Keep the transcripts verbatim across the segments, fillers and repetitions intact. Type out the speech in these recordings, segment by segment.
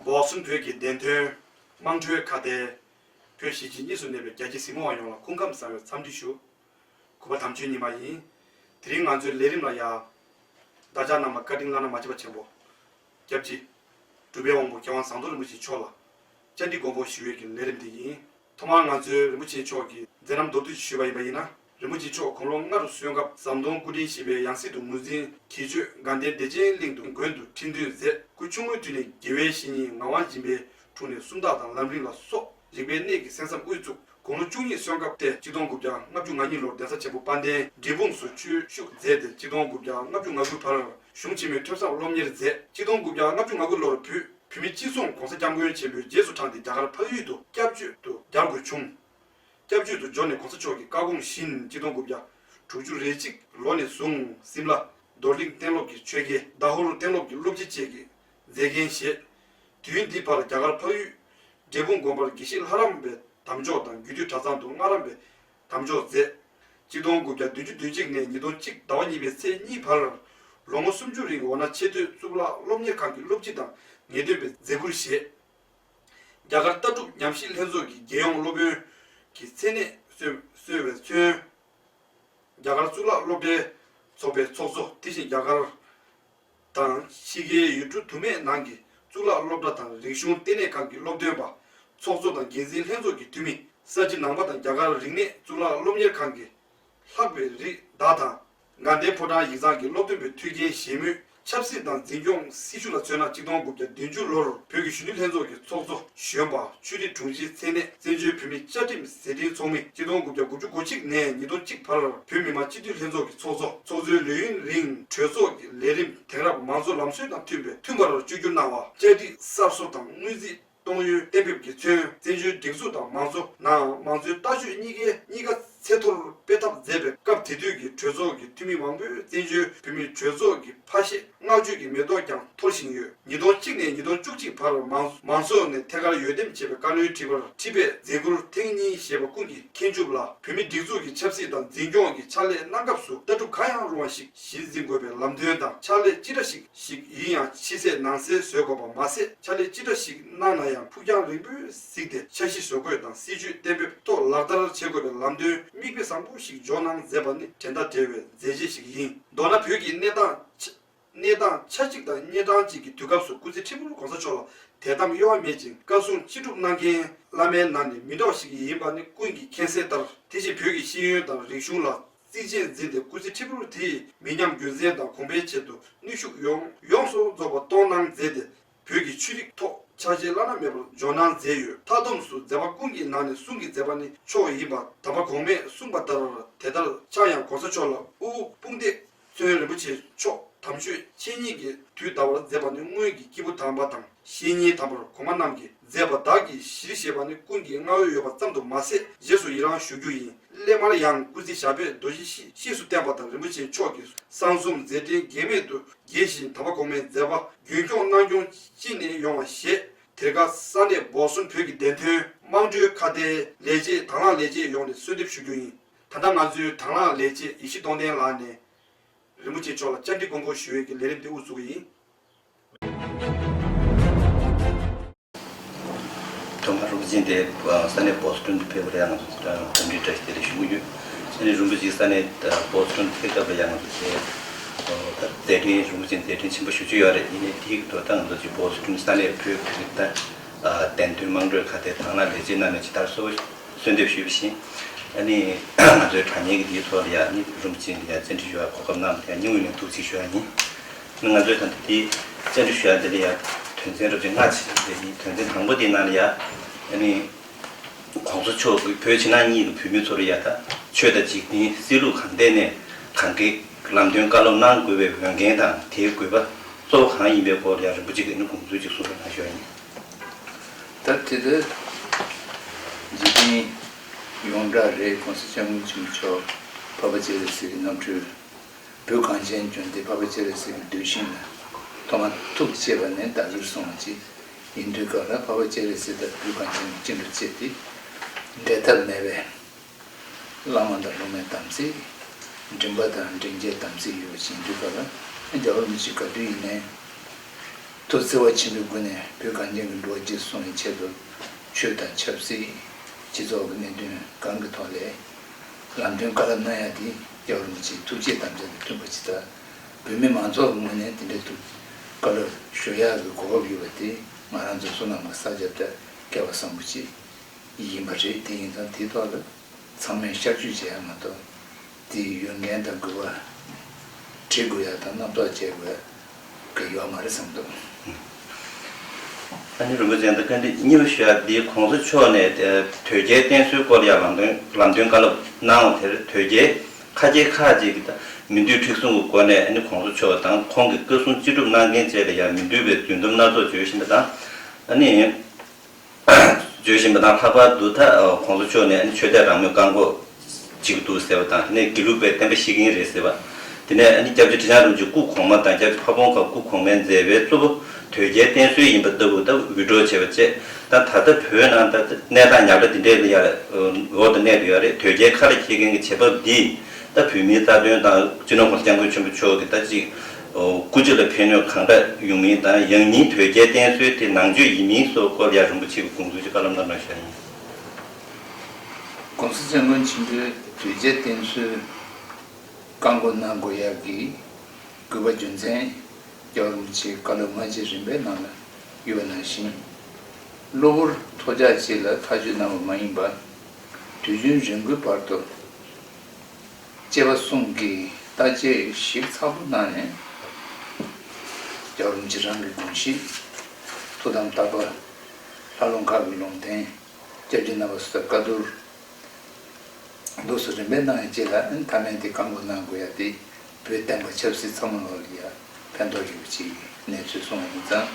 བོགས་སུན་བོད་ཀྱི་བདེན་དོན་དམངས་ཁྲོད་ཁ་བརྡའི་བོད་གཞིས་བྱེས་གཉིས་སུ་གནས་པའི་རྒྱ་ཆེ་གཟིགས་མོ་བ་ཡོངས་ལ་སྐུ་ཁམས་བཟང་བའི་འཚམས་འདྲི་ཞུ། གུས་པ་དམ་ཆོས་ཉི་མ་ཡིན། དེ་རིང་ང་ཚོའི་ལས་རིམ་ལ་ཡ། བདག་ཅག་རྣམས་ལ་བཀའ་དྲིན་བླ་ན་མ་མཆིས་པ་ཆེན་པོ། སྐྱབས་རྗེ། གྲུབ་པའི་དབང་པོ་མཁས་དབང་ཟམ་གདོང་རིན་པོ་ཆེ་མཆོག་ལ། བཅར་འདྲི་དགོངས་པ་ཞུ་བའི་གི་ལས་རིམ་འདི་ཡིན། ཐོག་མར་ང་ཚོའི་རིན་པོ་ཆེ་མཆོག་གི་མཛད་རྣམ་མདོར་བསྡུས་ཞུས་པ་ཡིན་པ་ཡིན་ན། རིན་པོ་ཆེ་མཆོག་དགུང་ལོ་ལྔ་རུ་སོན་སྐབས་ཟམ་གདོང་སྐུ་ཕྲེང་བཞི་པའི་ཡང་སྲིད་དུ་ངོས་འཛིན་གྱིས་ཆོས་དགའ་ལྡན་བདེ་ཆེན་གླིང་དུ་དགོན་དུ་ཁྲི་འདོན་མཛད། སྐུ་ཆུང་ངུའི་དུས་ནས་དགེ་བའི་བཤེས་གཉེན་ངག་དབང་སྦྱིན་པའི་དྲུང་ནས་སུམ་རྟགས་དང་ལམ་རིམ་ལ་སོགས་རིག་པའི་གནས་ཀྱི་གསན་བསམ་དབུ་བཙུགས། དགུང་ལོ་བཅུ་གཉིས་སོན་སྐབས་ཏེ་གཅིག་སྟོང་དགུ་བརྒྱ་ལྔ་བཅུ་ང་གཉིས་ལོར་གདན་ས་ཆེན་པོ་དཔལ་ལྡན་འབྲས་སྤུངས་སུ་ཆོས་ཞུགས་མཛད་དེ། གཅིག་སྟོང་དགུ་བརྒྱ་ལྔ་བཅུ་ང་དགུ་བར་གཞུང་ཆེན་མོའི་ཐོས་བསམ་སློབ་གཉེར་མཛད། གཅིག་སྟོང་དགུ་བརྒྱ་ལྔ་བཅུ་ང་དགུ་ལོར་བོད་བོད་མི་སྤྱི་མཚུངས་༸གོང་ས་༸སྐྱབས་མགོན་ཆེན་པོའི་རྗེས་སུ་འབྲངས་ཏེ་རྒྱ་གར་འཕགས་ཡུལ་དུ་སྐྱབས་བཅོལ་དུ་གྱར་དགོས་བྱུང་། སྐྱབས་བཅོལ་དུ་འབྱོར་ནས་༸གོང་ས་མཆོག་གི་བཀའ་དགོངས་བཞིན་གཅིག་སྟོང་དགུ་བརྒྱ་དྲུག་ཅུ་རེ་གཅིག་ལོ་ནས་བཟུང་སིམ་ལ་རྡོར་གླིང་གཏན་སློབ་ཀྱི་ཆོས་དགེ། དཱ་ཧུར་གཏན་སློབ་ཀྱི་སློབ་སྤྱི་བཅས་ཀྱི་མཛད་འགན་བཞེས། དུས་ཡུན་འདིའི་བར་རྒྱ་གར་འཕགས་ཡུལ་འབྲས་སྤུངས་དགོན་པར་དགེ་བཤེས་ལྷ་རམས་པའི་དམ་འཇོག་དང་རྒྱུད་སྟོད་གྲྭ་ཚང་དུ་སྔགས་རམས་པའི་དམ་འཇོག་མཛད། གཅིག་སྟོང་དགུ་བརྒྱ་བདུན་ཅུ་དོན་གཅིག་ནས་ཉིས་སྟོང་གཅིག་ཟླ་བ་གཉིས་པའི་ཚེས་གཉིས་བར་ལོ་ངོ་སུམ་ཅུ་རིང་འོ་ན་ཆེས་མཐོའི་གཙུག་ལག་སློབ་གཉེར་ཁང་གི་སློབ་སྤྱི་དང་ངེས་སྟོན་པའི་མཛད་ཁུར་བཞེས། རྒྱ་གར་ལྟ་གྲུབ་ཉམས་ཞིབ་ལྷན་ཚོགས་ཀྱི་རྒྱལ་ཡོངས་སློབ་དཔོན་གྱི་མཚན་གནས་གསོལ་གསོལ་བས་མཚོན། རྒྱ་གར་གཙུག་ལག་སློབ་གྲྭའི་ཚོགས་པའི་ཚོགས་གཙོ། དེ་བཞིན་རྒྱ་གར་དང་ཕྱི་རྒྱལ་ཡུལ་གྲུ་དུ་མའི་ནང་གི་གཙུག་ལག་སློབ་གྲྭ་དང་རིག་གཞུང་ལྟེ་གནས་ཁང་གི་སློབ་སྟོན་པ། ཚོགས་གཙོ་དང་འགན་འཛིན་ལྷན་ཚོགས་ཀྱི་འཐུས་མི། ས་བྱི་ནང་པ་དང་རྒྱ་གར་རིག་གནས་གཙུག་ལག་སློབ་གཉེར་ཁང་གི་ལྷག་པའི་རིགས་བདག་དང་། དགའ་ལྡན་ཕོ་བྲང་ཡིག་ཚང་གི་སློབ་སྟོན་པའི་ཐུགས་འགན་བཞེས་མུས། ཆབ་སྲིད་དང་འཛིན་སྐྱོང་སྲི་ཞུ་ལ་མཚོན་ན། གཅིག་སྟོང་དགུ་བརྒྱ་བདུན་ཅུ་ལོར་བོད་ཀྱི་གཞོན་ནུ་ལྷན་ཚོགས་ཀྱི་ཚོགས་གཙོ་གཞོན་པ། ཆོས་རིག་དྲུང་ཆེའི་མཚན་གནས་བཙན་བྱོལ་བོད་མིའི་བཅའ་ཁྲིམས་ཟས་བྲིས་ཚོགས་མི། གཅིག་སྟོང་དགུ་བརྒྱ་དགུ་བཅུ་གོ་གཅིག་ནས་ཉིས་སྟོང་གཅིག་བར་བོད་མི་མང་སྤྱི་འཐུས་ལྷན་ཚོགས་ཀྱི་ཚོགས་གཙོ། ཚོགས་གཙོའི་ལས་ཡུན་རིང་གྲོས་ཚོགས་ཀྱི་ལས་རིམ་དེང་རབས་མང་གཙོ་ལམ་སྲོལ་དང་མཐུན་པའི་མཐུན་པར་བཅོས་བསྒྱུར་གནང་བ། བཅའ་སྒྲིག་གསར་བཟོ་དང་སྔོན་རྩིས་གཏོང་ཡུལ་གཏན་འབེབས་ཀྱིས་མཚོན། བཙན་བྱོལ་སྒྲིག་འཛུགས་དང་མང་གཙོ་ནང་མང་གཙོའི་ལྟ་སྤྱོད་གཉིས་ཀའི་གཉིས་ཀ་ཚད་མཐོར་སྤེལ་ཐབས་མཛད་པའི་སྐབས། དེ་དུས་ཀྱི་གྲོས་ཚོགས་ཀྱི་འཐུས་མི་མང་པོས་བཙན་བྱོལ་བོད་མིའི་གྲོས་ཚོགས་ཀྱི་ཕ་བཤད་བསྔགས་བརྗོད་ཀྱི་མེ་ཏོག་ཀྱང་འཐོར་བཞིན་ཡོད། ཉིས་སྟོང་གཅིག་ནས་ཉིས་སྟོང་བཅུ་གཅིག་བར་མང་མང་ཚོགས་ནས་ཐད་ཀར་འོས་འདེམས་བྱས་པའི་བཀའ་བློན་ཁྲི་པར་ཁྲི་པའི་མཛད་ཁུར་ཐེངས་གཉིས་བཞེས་པ་ཀུན་གྱིས་མཁྱེན་གྱུར་ལ། བོད་མིའི་སྒྲིག་འཛུགས་ཀྱི་ཆབ་སྲིད་དང་འཛིན་སྐྱོང་གི་ཕྱག་ལས་གནང་སྐབས་སུ་ལྟ་གྲུབ་གང་ཡང་རུང་བ་ཞིག་གཞི་འཛིན་དགོས་པའི་ལམ་སྟོན་དང་། ཕྱག་ལས་ཅི་འདྲ་ཞིག་ཞིག་ཡིན་ཡང་ཕྱི་གསལ་ནང་གསལ་བཟོ་དགོས་པ་མ་ཟད། ཕྱག་ལས་ཅི་འདྲ་ཞིག་གནང་ན་ཡང་ཕུགས་རྒྱང་རིང་པོས་གཟིགས་ཏེ་འཆར་གཞི་བཟོ་འགོད་དང་སྲིད་ཇུས་གཏན་འབེབས་ཐོག་ལག་བསྟར་བྱེད་དགོས་པའི་ལམ་སྟོན་མིག་དཔེ་བཟང་པོ་ཞིག་འཇོག་གནང་མཛད་པ་ནི་དྲན་ཟླ་བྲལ་བའི་མཛད་རྗེས་ཤིག་ཡིན། མདོར་ན་བོད་ཀྱི་གནས་སྟངས་ཆ་གནས་སྟངས་ཆ་གཅིག་དང་གཉན་འཕྲང་གཅིག་གི་དུས་སྐབས་སུ་སྐུ་ཚེ་ཧྲིལ་པོར་༸གོང་ས་མཆོག་ལ་དད་དམ་གཡོ་བ་མེད་ཅིང་བཀའ་གསུང་ཅི་སྒྲུབ་གནང་མཁན་བླ་མའི་ནང་ནས་མི་འདྲ་བ་ཞིག་ཡིན་པ་ནི་ཀུན་གྱིས་མཁྱེན་གསལ་ལྟར། དེ་བཞིན་བོད་ཀྱི་ཤེས་ཡོན་དང་རིག་གཞུང་ལ་གཙིགས་ཆེན་འཛིན་ཏེ་སྐུ་ཚེ་ཧྲིལ་པོར་དེའི་མི་ཉམས་རྒྱུན་འཛིན་དང་གོང་འཕེལ་ཆེད་དུ་ནུས་ཤུགས་ཡོངས་ཡོངས་སུ་རྫོགས་པ་གཏོང་གནང་མཛད་དེ། བོད་ཀྱི་ཆོས་རིག་ཐོག་ཕྱག་རྗེས་བླ་ན་མེད་པར་འཇོག་གནང་མཛད་ཡོད། མཐའ་བསྡོམས་སུ་མཛད་པ་ཀུན་གྱི་ནང་ནས་གསུང་གི་མཛད་པ་ནི་མཆོག་ཡིན་པ་དམ་པ་གོང་མས་གསུངས་པ་ལྟར། དེ་ལྟར་ཆགས་ཡང་༸གོང་ས་མཆོག་ལ་དབུ་དཔུང་འདེགས་མཚོན་རིན་པོ་ཆེ་མཆོག་དམ་ཆོས་འཆད་ཉན་གྱི་དུས་འདའ་བར་མཛད་པ་ནི་སྔོན་གྱི་སྐྱེས་བུ་དམ་པ་དང་བཤེས་གཉེན་དམ་པ་གོང་མ་རྣམས་ཀྱིས་མཛད་པ་བདག་གིས་གཞིར་བཞེས་པ་ནི་ཀུན་གྱིས་བསྔགས་འོས་ཡོད་པ་ཙམ་དུ་མ་ཟད། རྗེས་སུ་ཡི་རང་ཞུ་རྒྱུ་ཡིན། སླད་མར་ཡང་སྐུ་ཚེ་ཞབས་པད་རྡོ་རྗེ་གཤེགས་གཤེགས་སུ་བསྟན་པ་དང་རིན་པོ་ཆེ་མཆོག་གི་གསང་གསུམ་མཛད་འཕྲིན་འགལ་མེད་དུ་རྒྱས་ཤིང་། དམ་པ་གོང་མའི་མཛད་པ་རྒྱུན་སྐྱོང་གནང་སྐྱོང་ཅི་ནས་ཡོང་བ་ཞེས། དེར་ཁ་ས་གནས་བོ་སི་ཊོན་བོད་ཀྱི་བདེན་དོན་དམངས་ཁྲོད་ཁ་བརྡའི་ལས་བྱེད་དང་བླངས་ལས་བྱེད་ཡོངས་ནས་གསོལ་འདེབས་ཞུ་རྒྱུ་ཡིན། ད་ལྟ་ང་ཚོའི་དང་བླངས་ལས་བྱེད་ཡེ་ཤེས་སྟོང་ལྡན་ལགས་ནས་རིན་པོ་ཆེ་མཆོག་ལ་བཅར་འདྲི་དགོངས་སྐོར་ཞུ་བའི་གི་ལས་རིམ་དེ་དབུ་བཙུགས་ཀྱི་ཡིན། ཐོག་མར་རིན་པོ་ཆེ་དེ་ས་གནས་བོ་སི་ཊོན་དུ་ཕེབས་པར་ཡང་ང་ཚོ་གདན་འདྲེན་བཀྲ་ཤིས་བདེ་ལེགས་ཞུ་གི་ཡོད། ཨ་ནི་རིན་པོ་ཆེ་ས་གནས་བོ་སི་ཊོན་དུ་ཕེབས་སྐབས་ལ་ཡང་ང་ཚོ་དེ་མཛད་འཕྲིན་རིན་པོ་ཆེ་མཛད་འཕྲིན་ཆེན་པོ་ཞེ་པོ་ཅིག་ཡོད་རེད། ཡིན་ནའི་དེའི་ཐོག་ད་ང་ཚོ་ཅིག་བོ་སི་ཊོན་ས་གནས་བོད་ཀྱི་ད་བདེན་དོན་དམངས་ཁྲོད་ཁ་བརྡའི་དང་བླངས་ལས་བྱེད་རྣམས་ནས་ཇི་ལྟར་གསོལ་བ་གསོལ་འདེབས་ཞུས་པ་བཞིན། ཨ་ནི་ང་ཚོའི་དྲ་བརྙན་གྱི་དེའི་ཐོག་ལ་ཡང་ནི་རིན་པོ་ཆེ་ལ་ཡང་བཅར་འདྲི་ཞུ་བར་གོ་སྐབས་གནང་བ་དེ་ཡང་སྙིང་དབུས་ནས་ཐུགས་རྗེ་ཆེ་ཞུ་བ་ཡིན། ང་ཚོས་ད་ལྟ་དེ་བཅར་འདྲི་ཞུ་ཡ་དེ་ལ་ཡང་དོན་ཚན་རབ་ཅིག་ལྔ་ཅིག་རེད། དོན་ཚན་དང་པོ་དེའི་ནང་ལ་ཡང་ཨ་ནི་༸གོང་ས་མཆོག་གིས་བོད་ཕྱི་ནང་གཉིས་ཀྱི་བོད་མི་ཚོར་ཡ་ད་ཆོས་དང་འཇིག་རྟེན་སྲིད་ལུགས་གང་ཐད་ནས་གང་གའི་ལམ་སྟོན་བཀའ་སློབ་གནང་དགོས་པའི་འོས་འགན་དང་དེའི་དགོས་པ་གཙོ་བོ་གང་ཡིན་པའི་སྐོར་ལ་ཡང་རིན་པོ་ཆེ་གིས་ཨ་ནི་དགོངས་ཚུལ་ཅིག་གསུང་རོགས་གནང་ཞུ་བ་ཡིན། ད་དེ་ལྟར་འཇིག་རྟེན་ཡོངས་གྲགས་རེད། ༸གོང་ས་༸སྐྱབས་མགོན་ཆེན་པོ་མཆོག་འཕགས་པ་སྤྱན་རས་གཟིགས་ཀྱི་རྣམ་འཕྲུལ། བོད་གངས་ཅན་བྱོན་ཏེ་འཕགས་པ་སྤྱན་རས་གཟིགས་ཀྱི་གདུལ་ཞིང་ལ་ཐོག་མར་ཐུགས་བསྐྱེད་པ་ནས་བདག་གིར་སོང་བ་ཅིག་ཡིན་དུས་སྐབས་ལ། འཕགས་པ་སྤྱན་རས་གཟིགས་དང་བོད་གངས་ཅན་གྱི་སྤྱི་འགྲོ་བཅས་ཏེ་འབྲལ་ཐབས་མེད་པའི་བླ་མ་དང་སློབ་མའི་དམ་ཚིག་མགྲིན་པ་དང་མགྲིན་བཅས་དམ་ཚིག་ཡོད་པ་ཅིག་ཡིན་དུས་སྐབས་ལ། རྒྱལ་བ་རིན་པོ་ཆེ་ག་དུས་ཡིན་ནའི་ ཐུགས་བརྩེ་བ་ཆེན་པོའི་སྒོ་ནས་བོད་གངས་ཅན་གྱི་འགྲོ་བ་རྗེས་སུ་བཟུང་བའི་ཆེད་དུ། ཆོས་དང་ཆབ་སྲིད། སྤྱི་ཚོགས་ཀྱི་གནད་དོན་གང་གི་ཐོག་ལས་ལམ་སྟོན་བཀའ་སློབ་གནང་ཡ་དེ། རྒྱལ་བ་རིན་པོ་ཆེའི་ཐུགས་བསྐྱེད་དམ་བཅའ་དང་མཐུན་པ་ཅིག་དང་། བོད་མི་མང་ཚོགས་ཀྱི་ངོས་ནས་དེ་འདྲའི་ཐུགས་བཀའ་སློབ་ཞུ་ཡག་གི་གོ་སྐབས་ཡོད་པ་དེ། ང་རང་ཚོ་བསོད་ནམས་ཀྱི་བསགས་རྒྱབ་དང་སྐལ་བ་བཟང་པོ་ཅིག་ཡིན་པ་རེད། དེ་ཡིན་ཙང་དེའི་ཐོག་ལ་ཚང་མས་ཤར་བསྐྱོད་བྱེད་ཡ་མ་གཏོགས། དེའི་ཡོན་ཏན་དང་དགོས་པ་བྲི་དགོས་ཡ་དང་རྣམ་རྟོག་བྱེད་དགོས་ཡ་གི་ཡོད་མ་རེད་བསམ་འདུག། ཨ་ནི་རིན་པོ་ཆེ། ད་བཀའ་འདྲི་གཉིས་པ་ཞུ་ཡ་འདི། གོང་ས་མཆོག་ནས་དེ་དོལ་རྒྱལ་བསྟེན་གསོལ་སྐོར་ཡ་ལམ་སྟོན་ལམ་སྟོན་བཀའ་སློབ་གནང་བ་དེར། དོལ་རྒྱལ་ཁ་རྒྱལ་ཁག་ཅིག་གིས་ད་མི་འདོད་མཁྲེགས་བཟུང་གི་སྒོ་ནས། ཨ་ནི་གོང་ས་མཆོག་དང་ཁོང་གི་བཀའ་གསུང་ཅི་སྒྲུབ་གནང་མཁན་བཅས་ལ་ཡང་མི་འདོད་པའི་རྫུན་གཏམ་སྣ་ཚོགས་བརྗོད་བཞིན་པ་དང་། ཨ་ནི་བརྗོད་བཞིན་པ་དང་། ལྷག་པར་དུ་ད་གོང་ས་མཆོག་ནས་ཆོས་དད་རང་མོས་བཀག་འགོག་བྱེད་ཀྱི་འདུག་ཟེར་བ་དང་། དེ་ནས་དགེ་ལུགས་པའི་བསྟན་པ་བཤིག་གིན་རེད་ཟེར་བ། དེ་ནས་ཨ་ནི་སྐྱབས་རྗེ་ཁྲི་བྱང་རིན་པོ་ཆེའི་སྐུ་གོང་མ་དང་། སྐྱབས་རྗེ་ཕ་བོང་ཁ་སྐུ་གོང་མའི་མཛད་པའི་གཙོ་བོ་དོལ་རྒྱལ་བསྟེན་གསོལ་ཡིན་པ་ལྟ་བུ་ད་འུད་སྒྲོག་བྱས་པ་བཅས། ད་ད་ལྟ་བོད་ནང་ད་གནས་སྟངས་ཉག་ཕྲ་འདི་འདྲའི་ལ་ཡ་འོག་ཏུ་གནས་བསྡད་ཡོད་རེད། དོལ་རྒྱལ་ཁ་ལ་འཁྱེར་མཁན་གྱི་བྱེད་བབ་འདིས་ད་བོད་མིའི་རྩ་དོན་དང་། སྤྱི་ནོར་༸གོང་ས་༸སྐྱབས་མགོན་ཆེན་པོ་མཆོག་གི་ད་ཅིག་སྐུ་ཕྱྭ་ལ་ཕན་གནོད་གང་འདྲ་ཡོང་མིན་དང་། ཡང་སྙིང་དོལ་རྒྱལ་བསྟེན་གསོལ་དེ་ནང་ཆོས་ཡིན་མིན་སོགས་སྐོར་ཡ་རིན་པོ་ཆེ་གི་དགོངས་ཚུལ་ཅིག་བཀའ་སློབ་གནང་རོགས་ཞུ་ཡ་ཡིན། ༸གོང་ས་༸སྐྱབས་མགོན་ཆེན་པོས་དོལ་རྒྱལ་བསྟེན་གསོལ་བཀག་འགོག་གནང་དགོས་ཡག་གི་དགོས་པ་རྒྱུ་མཚན། རྒྱལ་བ་རིན་པོ་ཆེའི་བཀའ་སློབ་སྔ་རྗེས་རིམ་པའི་ནང་ལ་ཡོད་པ་ནང་བཞིན། གློ་བུར་ཐོལ་རྒྱག་ཅིག་ལ་ཐག་གཅོད་གནང་བ་མ་ཡིན་པར། དུས་རྒྱུན་རིང་པོའི་བར་དུ་བཅས་པ་གསུམ་གྱི་བརྟག་དཔྱད་ཞིབ་ཚགས་པོ་གནང་ནས། རྒྱལ་བ་རིན་པོ་ཆེ་རང་གི་དགོངས་གཞི། ཐུགས་དམ་བརྟག་པ། ལྷ་ལུང་ཁག་གི་ལུང་བསྟན། སྐྱབས་རྗེ་རྣམ་པ་སོགས་བཀའ་བསྡུར་འདུག་སེ་རིམ་པས་གནང་ཡ་བཅས་ལ། མཐའ་མའི་དེ་བཀག་འགོག་གནང་དགོས་ཡ་དེ་བོད་བསྟན་པ་ཆབ་སྲིད་ཚང་མ་ལོག་ལ་ཡ་ཕན་ཐོགས་ཡོད་པ་ཅིག་གནས་ཚུལ་གསུངས་པ་ཡིན་ཙང་།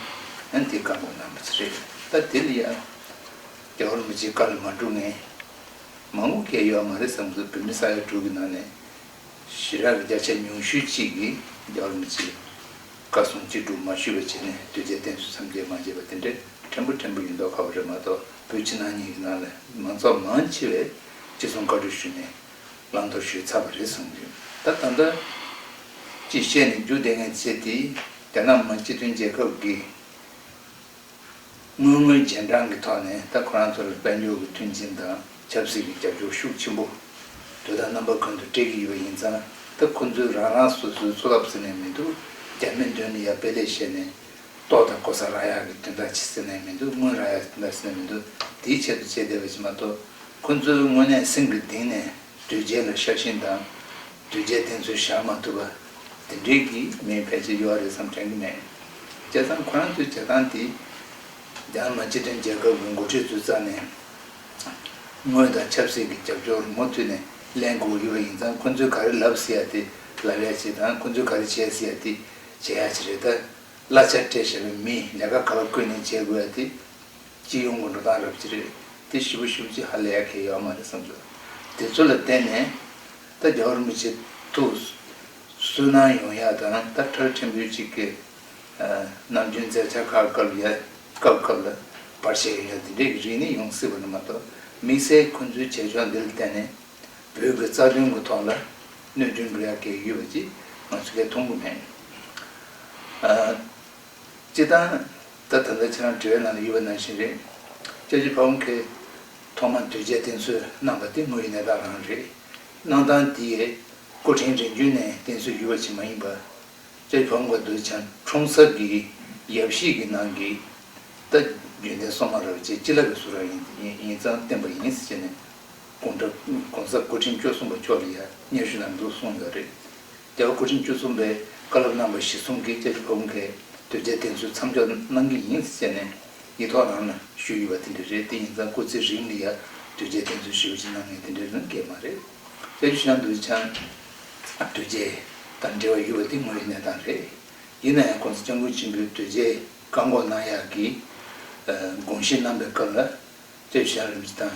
ཨ་ནི་དེ་བཀག་འགོག་གནང་བ་ཅིག་རེད། ད་དེ་ལ་ཡ་རྒྱལ་བ་རིན་པོ་ཆེའི་བཀའ་ལ་མ་འགྲོ་མཁན་མང་པོ་གས་ཡོད་མ་རེད་བསམ་གྱི་འདུག། བོད་མི་ས་ཡ་དྲུག་གི་ནང་ནས་ཞེ་དྲག་གི་བརྒྱ་ཆ་ཉུང་ཤོས་གཅིག་གིས་རྒྱལ་བ་རིན་པོ་ཆེའི་བཀའ་གསུང་ཅི་སྒྲུབ་མ་ཞུས་པ་བྱས་ནས། དོལ་རྒྱལ་བསྟེན་གསོལ་མཚམས་བཅད་མ་བྱས་པ་དེ་འདྲ་ཕྲན་བུ་ཕྲན་བུ་ཡིན་མདོག་ཁ་པོ་རེད་མ་གཏོགས། བོད་ཕྱི་ནང་གཉིས་ཀྱི་ནང་ལ་མང་ཚོགས་མང་ཆེ་བས་ཅི་གསུང་བཀའ་སྒྲུབ་ཞུས་ནས་བླང་དོར་ཞུས་ཚར་བ་རེད་གསུངས་ཡོད། ད་ད་ལྟ་ཅིག་བཤད་ནས་རྒྱུགས་བསྡད་མཁན་བྱས་ཏེ། རྒྱ་ནག་མི་དམངས་སྤྱི་མཐུན་རྒྱལ་ཁབ་ཀྱིས་དངུལ་དངོས་རྗེས་འབྲང་གི་ཐོག་ནས་ད་ཁོ་རང་ཚོ་ལ་དཔལ་འབྱོར་གྱི་མཐུན་རྐྱེན་དང་ཆབ་སྲིད་ཀྱི་རྒྱབ་སྐྱོར་ཤུགས་ཆེན་པོ་དུས་དང་རྣམ་པ་ཀུན་ཏུ་སྤྲད་ཀྱི་ཡོད་པ་ཡིན་ཙང་། ད་ཁོ་ཚོས་རང་རང་སོ་སོའི་འཚོ་ཐབས་ཟེར་ནས་མི་འདུག། རྒྱ་མི་མདུན་ལ་ཡ་དཔེ་ལེགས་བཤད་ནས་ལྟོ་དང་གོ་ས་རག་ཡག་གི་དོན་དག་ཅིག་ཟེར་ནས་མི་འདུག། དངུལ་རག་ཡག་གི་དོན་དག་ཟེར་ནས་མི་འདུག། དེའི་ཆེད་དུ་བྱས་བསྡད་པ་ཞིག་མ་གཏོགས། ཁོ་ཚོས་དངོས་གནས་སེམས་ཀྱི་གཏིང་ནས་དོལ་རྒྱལ་ལ་ཤ་ཞེན་དང་། དོལ་རྒྱལ་བསྟེན་གསོལ་བཞག་མ་ཐུབ་པ་དེ་འདྲའི་གི་མི་ཕལ་ཆེར་ཡོད་རེད་བསམ་དྲན་གྱི་མེད། བྱས་ཙང་ཁོ་རང་ཚོའི་བྱེད་སྟངས་དེ་རྒྱ་ནག་མི་དམངས་སྤྱི་མཐུན་རྒྱལ་ཁབ་ཀྱི་འགོ་ཁྲིད་ཚོའི་རྩ་ནས་དངུལ་དང་ཆབ་སྲིད་ཀྱི་རྒྱབ་སྐྱོར་མུ་མཐུད་ནས་ལེན་དགོས་ཡོད་པ་ཡིན་ཙང་། ཁོ་ཚོས་ག་རེ་ལབ་ཟེར་ཡ་དེ་ལབ་ཡ་ཅིག་དང་། ཁོ་ཚོས་ག་རེ་བྱས་ཟེར་ཡ་དེ་བྱེད་ཡ་ཅིག་རེད། ད་གླ་ཆ་སྤྲད་བཞག་པའི་མི་ལས་ཀ་ག་པར་བསྐོས་ནས་བྱེད་དགོས་ཡ་དེ། སྤྱི་ཡོངས་ཀྱི་འགྲོ་སྟངས་རབ་ཅིག་རེད། དེ་ཞེ་པོ་ཞེ་པོ་ཅིག་ཧ་ལས་ཡག་གི་ཡོད་མ་རེད་བསམ་འདུག། དེ་ཚོ་ལ་བརྟེན་ནས་ད་རྒྱལ་བ་རིན་པོ་ཆེ་ཐུགས་སུན་སྣང་ཡོང་ཡག་དང་། ད་ཁྲལ་ཕྲན་བུ་ཅིག་གི་ནམ་རྒྱུན་མཛད་འཆར་ཁག་སྐབས་ཡ་སྐབས་སྐབས་ལ་བར་ཆད་ཡོང་ཡག་དེ་འདྲའི་གི་རིགས་ནི་ཡོང་སྲིད་པ་རེད་མ་གཏོགས། དམིགས་བསལ་ཁོ་ཚོའི་བྱེད་ཕྱོགས་འདི་ལ་བརྟེན་ནས་བོད་ཀྱི་རྩ་དོན་གྱི་ཐོག་ལ་གནོད་སྐྱོན་འགྲོ་ཡག་གི་ཡོད་པ་ཅིག་ང་ཚོ་གིས་མཐོང་གི་མེད། ཨ། སྤྱིར་བཏང་ད་ད་ལྟ་ཁྱེད་རང་དྲི་བའི་ནང་ལ་ཡོད་པ་ནང་བཞིན་རེད། སྐྱབས་རྗེ་ཕ་བོང་ཁས་ཐོག་མར་དོལ་རྒྱལ་བསྟེན་གསོལ་གནང་བ་དེ་དངོས་ཡོད་གནས་སྟངས་རང་རེད། གནང་སྟངས་དེ་ཡང་སྐུ་ཕྲེང་རིམ་བྱོན་ནས་བསྟེན་གསོལ་ཞུས་པ་ཞིག་མ་ཡིན་པར། སྐྱབས་རྗེ་ཕ་བོང་ཁ་རྡོ་རྗེ་འཆང་འཁྲུངས་ས་གི་ཡབ་གཞིས་ཀྱི་ནང་གི་ད་རྒྱུན་ལྡན་སྲུང་མ་ར་བ་བཅས་སྤྱི་བླ་གི་ཟུར་ར་ཡིན་ཡིན་ཙང་བསྟེན་པ་ཡིན་ཟེར་བྱས་ནས། གོང་གོང་ས་སྐུ་ཕྲེང་བཅུ་གསུམ་པ་མཆོག་ལ་ཡང་སྙན་ཞུ་གནང་འདུག་གསུངས་ཡོད་རེད། རྒྱལ་བ་སྐུ་ཕྲེང་བཅུ་གསུམ་པས་བཀའ་སློབ་གནང་བ་གཞིར་བཟུང་གིས་སྐྱབས་རྗེ་ཕ་བོང་ཁས་དོལ་རྒྱལ་བསྟེན་གསོལ་མཚམས་འཇོག་གནང་གི་ཡིན་ཟེར་ནས་ཡིག་ཐོག་རང་ལ་ཞུས་ཡོད་པ་དེ་འདྲ་རེད། དེ་ཡིན་ཙང་སྐུ་ཚེ་རིང་ལ་ཡང་དོལ་རྒྱལ་བསྟེན་གསོལ་ཞེ་པོ་ཅིག་གནང་མཁན་དེ་འདྲ་ལ་སྐད་མ་རེད། སྐྱབས་རྗེ་ཁྲི་བྱང་རྡོ་རྗེ་འཆང་དོལ་རྒྱལ་དང་འབྲེལ་བ་ཡོད་པ་དེ་དངོས་ཡོད་གནས་སྟངས་རེད། ཡིན་ན་ཡང་གོང་ས་སྐྱབས་མགོན་ཆེན་པོས་དོལ་རྒྱལ་བཀག་འགོག་གནང་ཡག་གི་དགོངས་བཞེས་གནང་པའི་སྐབས་ལ། སྐྱབས་རྗེ་ཁྲི་བྱང་རིན་པོ་ཆེ་དང་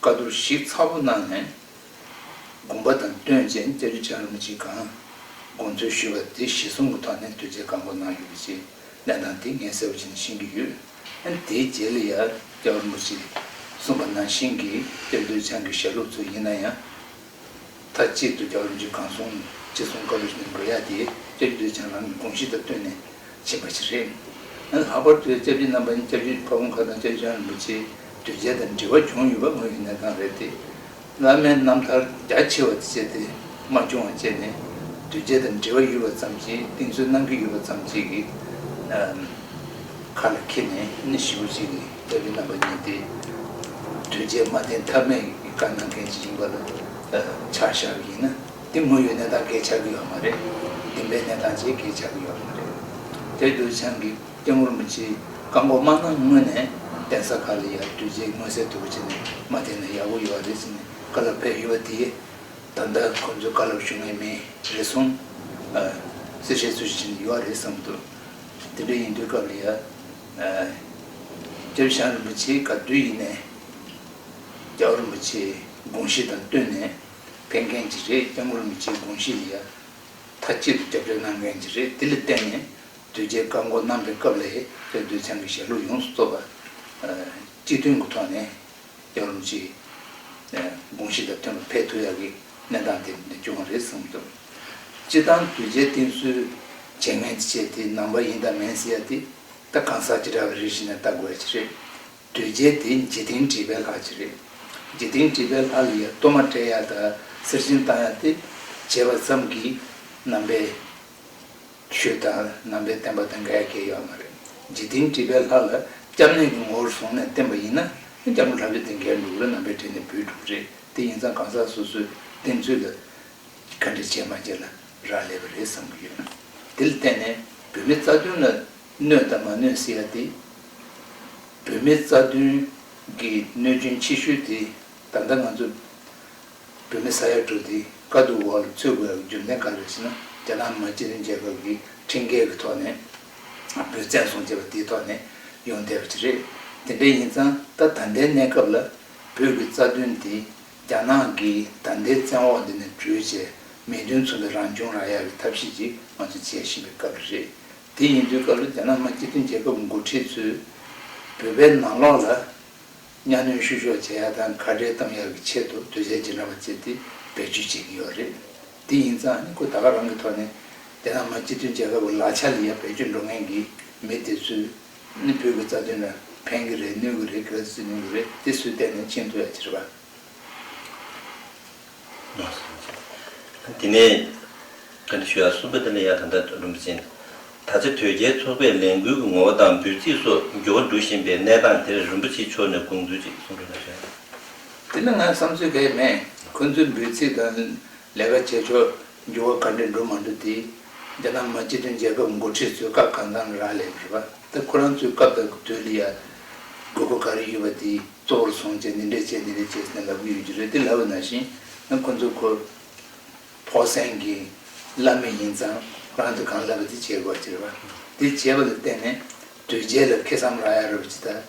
བཀའ་བསྡུར་ཞིབ་ཚགས་པོ་གནང་ནས། དགོངས་པ་དང་བསྟུན་བྱས་སྐྱབས་རྗེ་ཁྲི་བྱང་རིན་པོ་ཆེས་གང་དགོངས་ཚུལ་ཞུས་པ་དེ་གཞིར་བཟུང་གི་ཐོག་ནས་དོལ་རྒྱལ་བཀག་འགོག་གནང་ཡོད་པ་ཞིག་གནས་སྟངས་དེ་ངས་གསལ་པོ་བྱས་ནས་ཤེས་ཀྱི་ཡོད། ཨ་ནི་དེའི་རྗེས་ལ་ཡང་རྒྱལ་བ་རིན་པོ་ཆེས་གསུངས་པ་ནང་བཞིན་གྱི་སྐྱབས་རྗེ་རྡོ་རྗེ་འཆང་གི་ཞལ་སློབ་ཚོ་ཡིན་ན་ཡང་། མཐའ་གཅིག་ཏུ་རྒྱལ་བ་རིན་པོ་ཆེས་གང་གསུང་ཅི་གསུང་བཀའ་སློབ་ཞུས་ནས་འགྲོ་ཡ་དེ་སྐྱབས་རྗེ་རྡོ་རྗེ་འཆང་རང་གི་དགོངས་གཞི་དང་བསྟུན་ནས་ཕྱིན་པ་ཞིག་རེད། ལྷག་པར་དུ་སྐྱབས་རྗེ་རྣམ་པ་གཉིས། སྐྱབས་རྗེ་ཕ་བོང་ཁ་དང་སྐྱབས་རྗེ་ཆོས་དབྱངས་རིན་པོ་ཆེ་དོལ་རྒྱལ་དང་འབྲེལ་བ་བྱུང་ཡོད་པ་དངོས་ཡོད་གནས་སྟངས་རེད་དེ། བླ་མའི་རྣམ་ཐར་རྒྱ་ཆེ་བ་དེ་བྱས་ཏེ་མ་བྱུང་བ་བྱས་ནས། དོལ་རྒྱལ་དང་འབྲེལ་བ་ཡོད་པ་ཙམ་གྱིས། བསྟེན་གསོལ་གནང་གི་ཡོད་པ་ཙམ་གྱིས་ཀྱི་ཨམ། ཁ་ལ་འཁྱེར་ནས་ནི་ཞེ་པོ་ཅིག་གིས་སྐྱབས་རྗེ་རྣམ་པ་གཉིས་དེ་དོལ་རྒྱལ་མ་བསྟེན་ཐབས་མེད་ཀྱི་བཀའ་གནང་མཁན་ཅིག་ཡིན་པ་ལ་ཆ་བཞག་གི་ཡིན་ན། དེ་དངོས་ཡོད་གནས་སྟངས་གང་ཡང་ཆགས་ཀྱི་ཡོད་མ་རེད། བདེན་པའི་གནས་སྟངས་ཅིག་གང་ཡང་ཆགས་ཀྱི་ཡོད་མ་རེད། དེ་དོལ་རྒྱལ་གྱིས་སྐྱབས་མགོན་རིན་པོ་ཆེ་བཀའ་འགོག་མ་གནང་སྔོན་ནས་གདན་ས་ཁག་ལ་ཡ་དོལ་རྒྱལ་མངོན་གསལ་དོད་པོ་བྱས་ནས་མ་བསྟེན་ན་ཡག་པོ་ཡོད་རེད་ཟེར་ནས་བཀའ་སློབ་ཕེབས་ཡོད་པ་དེ། ད་ལྟ་ཁོང་ཚོས་བཀའ་སློབ་ཞུ་མཁན་མེད་རེད་གསུངས། ཨ། གསལ་བཤད་ཚུལ་བཞིན་ཡོད་རེད་བསམ་འདུག་དེ་འདྲ་ཡིན་དུས་སྐབས་ལ་ཡ། ཨ། སྐྱབས་རྗེ་རིན་པོ་ཆེ་ག་དུས་ཡིན་ནའི། རྒྱལ་བ་རིན་པོ་ཆེའི་དགོངས་གཞི་དང་བསྟུན་ནས་ཕེབས་མཁན་ཅིག་རེད། སྐྱབས་མགོན་རིན་པོ་ཆེའི་དགོངས་གཞི་ལ་ཡ་མཐའ་གཅིག་ཏུ་རྒྱབ་སྐྱོར་གནང་མཁན་ཅིག་རེད། དེ་ལ་བརྟེན་ནས་དོལ་རྒྱལ་བཀའ་འགོག་གནང་པའི་སྐབས་ལ་ཡ་དོལ་རྒྱལ་གྱི་ཞལ་སློབ་ཡོངས་སུ་རྫོགས་པ། ཨ། སྤྱི་མཐུན་གྱི་ཐོག་ནས་རྒྱལ་བ་རིན་པོ་ཆེའི་དགོངས་གཞི་དང་མཐུན་པར་ཕེབས་ཐུབ་ཡག་གི་གནས་སྟངས་དེ་འདི་བྱུང་བ་རེད་བསམ་འདུག་སྤྱིར་བཏང་དོལ་རྒྱལ་བསྟེན་གསོལ་བྱེད་མཁན་དེ་བྱས་ཏེ་ནང་པ་ཡིན་དང་མིན་ཟེར་ཡ་དེ་ད་གང་ཟག་བྱེ་བྲག་གི་རིགས་ཤིག་ནས་ལྟ་དགོས་ཡ་ཅིག་རེད། དོལ་རྒྱལ་དེ་འཇིག་རྟེན་དྲེགས་པའི་ལྷ་ཅིག་རེད། འཇིག་རྟེན་དྲེགས་པའི་ལྷ་ལ་ཡ་གཏོར་མ་སྤྲད་ཡ་དང་གསེར་སྐྱེམས་བཏང་ཡ་དེ་བྱས་པ་ཙམ་གྱིས་ནང་པའི་ཆོས་དང་ནང་པའི་བསྟན་པ་དང་འགལ་ཡ་གང་ཡང་ཡོད་མ་རེད། འཇིག་རྟེན་དྲེགས་པའི་ལྷ་ལ་སྐྱབས་གནས་ཀྱི་ངོ་བོར་བཟུང་ནས་བསྟེན་པ་ཡིན་ན། སྐྱབས་མགོན་ལྷ་བརྒྱ་དེ་འགལ་འགྲོ་གི་རེད། ནང་པའི་གྲས་ནས་བུད་འགྲོ་གི་རེད། དེ་ཡིན་ཙང་གང་ཟག་སོ་སོའི་བསྟེན་ཚུལ་ལ་ག་འདྲ་བྱས་མ་བྱས་ལ་རག་ལས་པ་རེད་བསམ་གྱི་ཡོད། དེ་ལ་བརྟེན་ནས་བོད་མི་རྩ་དོན་ལ་གནོད་དང་མ་གནོད་ཟེར་ཡ་དེ། བོད་མི་རྩ་དོན་གྱི་གནོད་སྐྱོན་ཆེ་ཤོས་དེ་ད་ལྟ་ང་ཚོ་བོད་མི་ས་ཡ་དྲུག་དེ་དཀའ་སྡུག་འོག་ལ་ཚུད་དགོས་ཡག་རྒྱུ་མཚན་ག་རེ་རེད་ཟེར་ན། རྒྱ་ནག་མི་དམངས་སྤྱི་མཐུན་རྒྱལ་ཁབ་ཀྱི་ཁྲིམས་འགལ་གྱི་ཐོག་ནས་བོད་བཙན་བཟུང་བྱས་པ་དེའི་ཐོག་ནས་ཡོང་བསྡད་པ་ཅིག་རེད། དེ་འདྲ་ཡིན་ཙང་ད་ད་ལྟའི་གནས་སྐབས་ལ་བོད་ཀྱི་རྩ་དོན་དེ་རྒྱ་ནག་གིས་ད་ལྟའི་བཙན་འོག་འདི་ནས་བྲོས་བྱས་མིང་དོན་མཚུངས་པའི་རང་སྐྱོང་རག་ཡག་གི་ཐབས་ཤེས་ཅིག་ང་ཚོས་བྱེད་བཞིན་པའི་སྐབས་རེད། དེ་ཡིན་དུས་སྐབས་ལ་རྒྱ་ནག་མི་དམངས་སྤྱི་མཐུན་རྒྱལ་ཁབ་འགོ་ཁྲིད་ཚོས་བོད་པའི་ནང་ལོགས་ལ་གཉའ་གནོན་བཤུ་གཞོག་བྱེད་ཡ་དང་ཁ་བྲལ་གཏོང་ཡ་གི་ཆེད་དུ་དོལ་རྒྱལ་རྗེས་འབྲང་པ་བྱས་ཏེ་བེད་སྤྱོད་བྱེད་ཀྱི་ཡོད་རེད། དེ་ཡིན་ཙང་ནི་ཁོ་ད་ག་རང་གི་ཐོག་ནས་རྒྱ་ནག་མི་དམངས་སྤྱི་མཐུན་རྒྱལ་ཁབ་ཀྱི་ལག་ཆ་ལ་ཡ་བེད་སྤྱོད་འགྲོ་མཁན་གྱི་མི་དེ་ཚོས་ནི་བོད་ཀྱི་རྩ་དོན་ལ་ཕན་གྱི་རེད། གནོད་ཀྱི་རེད། ག་ཚོད་གནོད་ཀྱི་རེད། དེ་སུས་བལྟས་ནས་མཁྱེན་ཐུབ་ཡ་ཅིག་རེད་པ། དེ་ནས་བཀའ་འདྲི་ཞུ་ཡ་གསུམ་པ་དེ་ལ་ཡ། ད་ལྟ་རིན་པོ་ཆེ་ད་ཆ་དོལ་རྒྱལ་ཚོགས་པས་ལས་འགུལ་གྱི་ངོ་བོ་དང་འབོད་ཚིག་སོགས་འགྱུར་བ་འགྲོ་བཞིན་པའི་གནས་སྟངས་དེར་རིན་པོ་ཆེ་མཆོག་ནས་དགོངས་ཚུལ་ཅིག་གསུང་རོགས་གནང་ཞུ། དེ་ནི་ང་བསམ་ཚུལ་གང་ཡང་མེད། ཁོ་ཚོའི་འབོད་ཚིག་དང་ལས་ཀ་བྱེད་ཕྱོགས་འགྱུར་བ་ག་འདྲ་འགྲོ་མ་འགྲོ་དེ་རྒྱ་ནག་མི་དམངས་སྤྱི་མཐུན་རྒྱལ་ཁབ་འགོ་ཁྲིད་ཚོས་བཀའ་གང་བཏང་ལ་རག་ལས་པ་རེད་པ། ད་ཁོ་རང་ཚོའི་སྐབས་དང་དུས་ལ་ཡ་དགོས་མཁོ་ག་རེ་ཡོད་པ་དེ་གཙོ་བོར་བཟུང་བྱས་འདི་འདྲས་བྱས་འདི་འདྲས་བྱས་ཟེར་ནས་ལབ་ཀྱི་ཡོད་ཀྱི་རེད། དེ་ལབ་པ་ནང་བཞིན་ན་ཁོ་ཚོ་ཁོ་ཕོགས་ཟན་གྱི་བླ་མ་ཡིན་ཙང་ཁོ་རང་ཚོས་གང་ལབ་པ་དེ་བྱེད་དགོས་ཀྱི་རེད་པ། དེ་བྱས་པ་ལ་བརྟེན་ནས་དོལ་རྒྱལ་ལ་ཁེ་བཟང་རག་ཡ་རེད་པ་ཅིག་དང་།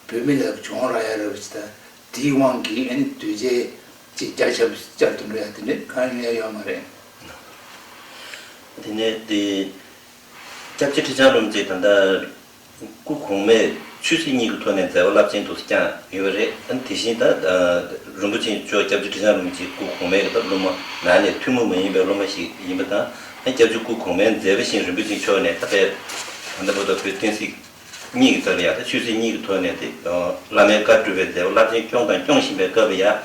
བོད་མི་ལ་གྱོང་རག་ཡ་རེད་པ་ཅིག་དང་། དེའི་དབང་གིས་ཨ་ནི་དོལ་རྒྱལ་ཅིག་རྒྱ་ཆེ་བསྐྱར་དུ་འགྲོ་ཡ་དེ་འདྲ་གང་ཡང་ཡོང་ཡ་ཡོད་མ་རེད། དེ་ནས་དེ་སྐྱབས་རྗེ་ཁྲི་བྱང་རིན་པོ་ཆེ་ད་ལྟ་སྐུ་གོང་མས་ཆོས་སྲིད་གཉིས་ཀྱི་ཐོག་ནས་མཛད་པ་རླབས་ཆེན་དུ་བསྐྱངས་ཡོད་པ་རེད། ཨ་ནི་དེ་བཞིན་ད་རིན་པོ་ཆེ་མཆོག་སྐྱབས་རྗེ་ཁྲི་བྱང་རིན་པོ་ཆེ་སྐུ་གོང་མའི་གི་ད་སློབ་མ་ནང་ནས་ཐུན་མོང་མ་ཡིན་པའི་སློབ་མ་ཞིག་ཡིན་པ་དང་། ཨ་ནི་སྐྱབས་རྗེ་སྐུ་གོང་མའི་མཛད་པ་བཞིན་རིན་པོ་ཆེ་མཆོག་ནས་ད་ལྟའི་ད་ལྟ་བར་དུ་བོད་བསྟན་སྲིད་གཉིས་ཀྱི་ཐོག་ལ་ཡང་ད་ཆོས་སྲིད་གཉིས་ཀྱི་ཐོག་ནས་དེ་བླ་མའི་བཀའ་སྒྲུབ་པའི་མཛད་པ་རླབས་ཆེན་བསྐྱངས་དང་སྐྱོང་བཞིན་པའི་སྐབས་ལ་ཡང་།